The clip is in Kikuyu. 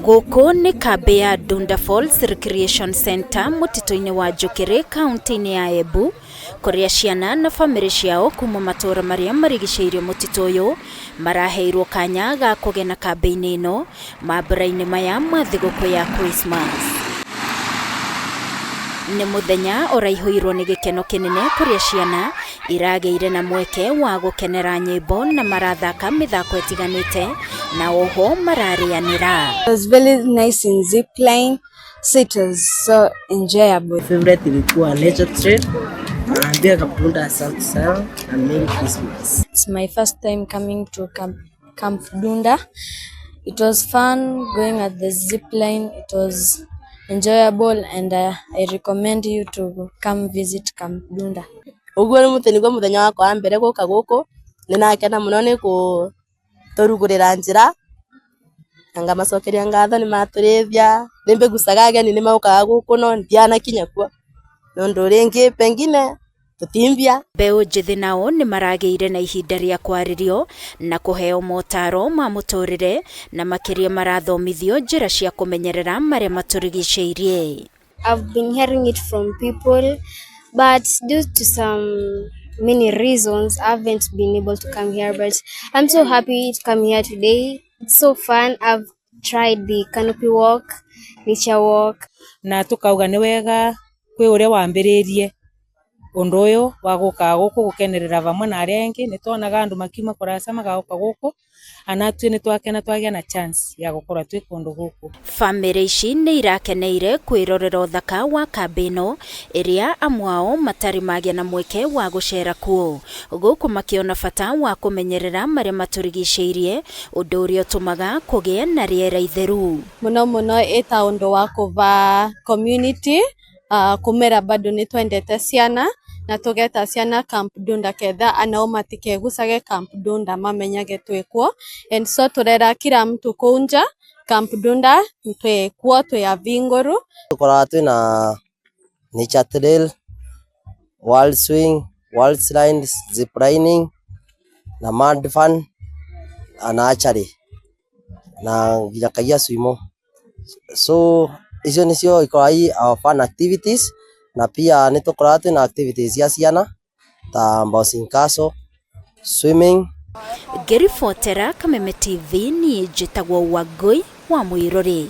Gũkũ nĩ kambĩ ya Dunda Falls Recreation Center mũtitũ-inĩ wa Njũkĩrĩ kaunti-inĩ ya Embu kũrĩa ciana na bamĩrĩ ciao kuma matũũra marĩa marigicĩirie mũtitũ ũyũ maraheirwo kanya ga kũgena kambĩ-inĩ ĩno mambura-inĩ maya ma thigũkũ ya Christmas. Nĩ mũthenya ũraihũirwo nĩ gĩkeno kĩnene kũrĩa ciana iragĩire na mweke wa gũkenera nyĩmbo na marathaka mĩthako ĩtiganĩte na oho mararĩanĩra. It was very nice in zip line, so it was so enjoyable. Favorite ilikuwa Nature Trail. Naambia Camp Dunda asante sana na Merry Christmas. It's my first time coming to Camp Dunda. It was fun going at the zip line. It was enjoyable and I recommend you to come visit Camp Dunda. Uguo nĩ mũtĩ nĩguo mũthenya wakwa wa mbere gũka gũkũ nĩnakena mũno nĩ kũtũrugũrĩra njĩra na ngamacokeria ngatho nĩ matũrĩithia nĩ mbĩgucaga ageni nĩ mokaga gũkũ no ndianakinya kuo nĩ rĩngĩ pengine tũtimbia. Mbeũ njĩthĩ nao nĩ maragĩire na ihinda rĩa kwarĩrio na kũheo motaro ma mũtũrĩre na makĩria marathomithio njĩra cia kũmenyerera marĩa matũrigicĩirie. I've been hearing it from people, but due to some many reasons, I haven't been able to come here. But I'm so happy to come here today. It's so fun. I've tried the canopy walk, nature walk. Na tukauga nĩ wega kwĩ ũrĩa wambĩrĩrie ũndũ ũyũ wa gũka gũkũ gũkenerera vamwe na arĩa angĩ. Nĩ tuonaga andũ makiuma kũraca magoka gũkũ anatue nĩ twakena twagĩa na chance ya gũkorwo twĩ kũndũ gũkũ. Bamĩrĩ ici nĩ irakeneire kwĩrorera ũthaka wa kambĩ ĩno ĩrĩa amwe ao matarĩ magĩa na mweke wa gũcera kuo, gũkũ makĩona bata wa kũmenyerera marĩa matũrigicĩirie, ũndũ ũrĩa ũtũmaga kũgĩe na rĩera itheru. Mũno mũno ĩta ũndũ wa kũva community kumĩra bado nĩ twendete ciana na tũgeta ciana Camp Dunda ketha anao matikegucage Camp Dunda mamenyage twĩkuo, and so tũrera kila mtu kũu nja Camp Dunda twĩkuo, twĩ avingũru. Tukoraga twina nature trail, world swing, world slide, zip lining na mud fun na archery na nginya kagia swimo. So icio nicio ikoragwo i our fun activities, na pia nĩ tũkoragwo twĩna activities cia ciana ta bouncing castle, swimming. Ngĩribotera Kameme TV, niĩ njĩtagwo Wangũi wa Mũirũrĩ.